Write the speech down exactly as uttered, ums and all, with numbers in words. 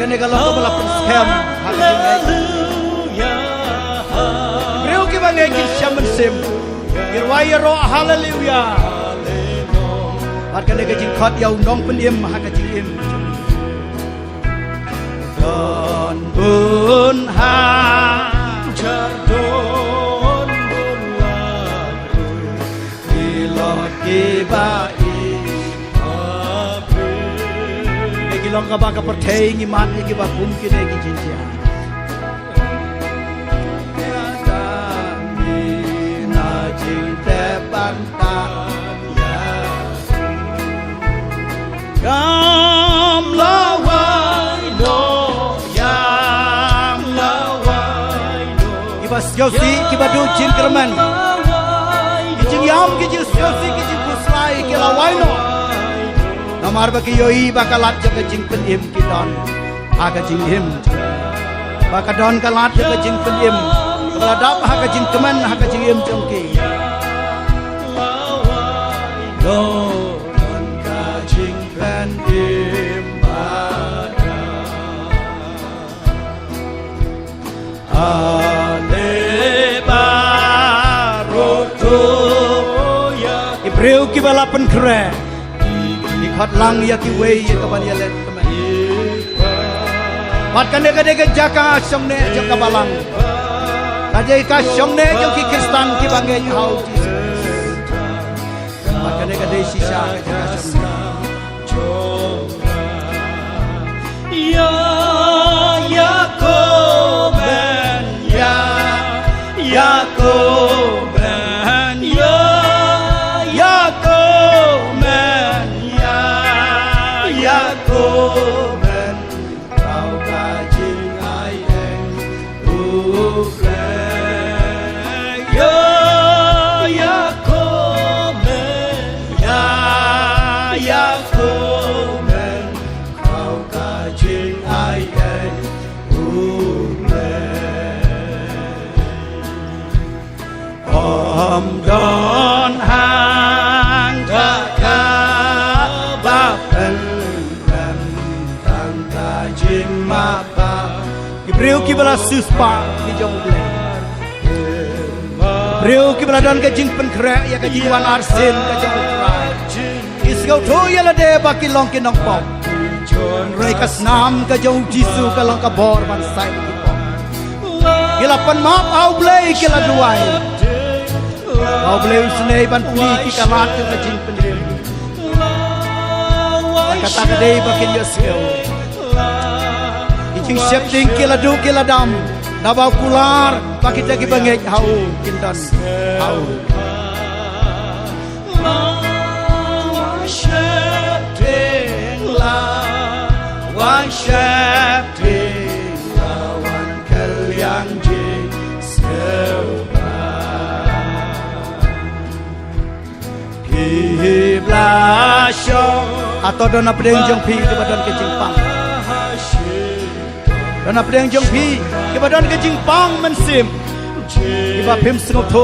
Kane ka long kaba la pynskhem ha ka jingngeit. Briew kiba ngeit kin shem mynsiem. Ki rwai ïaroh haleluya. Bad kane ka jingkhot ïa u nongpynim ha ka jingim. Don bun ha jar don bun la. Ki long kiba i. Ki long kaba ka pyrthei ngi man ïa kiba kum kine ki jingjia. Kam lawai noh, kam lawai noh. Kiba sngewsih, kiba duh jingkyrmen. Ki jingïam, ki jingsngewsih, ki jingkhuslai, ki lawai noh. Namar ba ki ïohi ba ka lad jong ka jingpynim ki don ha ka jingim. Ba ka don ka lad jong ka jingpynim. Ba la dap ha ka jingkmen ha ka jingim jong ki. Don ka jingpynim ba ka. Ale baroh to ïa. Ki briew kiba la pynkhreh. Ki khot lang ïa kiwei ïa kaban ïaleh kmen. Bad kane ka dei ka jaka shongneh jong ka balang. Ka dei ka shongneh jong ki Khristan kiba ngeit ha u Jisu. Bad kane ka dei shisha ka jaka shongneh. Ïa, ïa ko men, ïa, ïa ko men, ïa, ïa ko men, ïa, ïa ko men. Kau ka jingai eng u Blei. Ïa, ïa ko men, ïa, ïa ko men. Kau ka jingai eng u Blei. Ym don hangta kaba pynrem tang ka jingmap ba. Ki briew kiba la siewspah ki jong U Blei. Briew kiba la don ka jingpynkhreh ïa ka jingwan arsien ka jong U Trai. Ki sngewthuh ïa lade ba ki long ki nongpop. Hynrei ka snam ka jong U Jisu ka long ka bor ban said ki pop. Ki la pan map ha U Blei ki la duwai. Ba U Blei u sngew ban plie ki ka lad jong ka jingpynim. Kata ka dei ba kin ïohsngew. Ki jingsheptieng ki la duh ki la dam. Naba u kular ba kita kiba ngeit ha u kin don ha u. Wan sheptieng la, wan sheptieng la, wan kylliang jingsngewbha. Phi bla shong. Hato don na pdeng jong phi kiba don ka jingpang? Don na pdeng jong phi kiba don ka jingpang mynsiem, kiba phim sngewthuh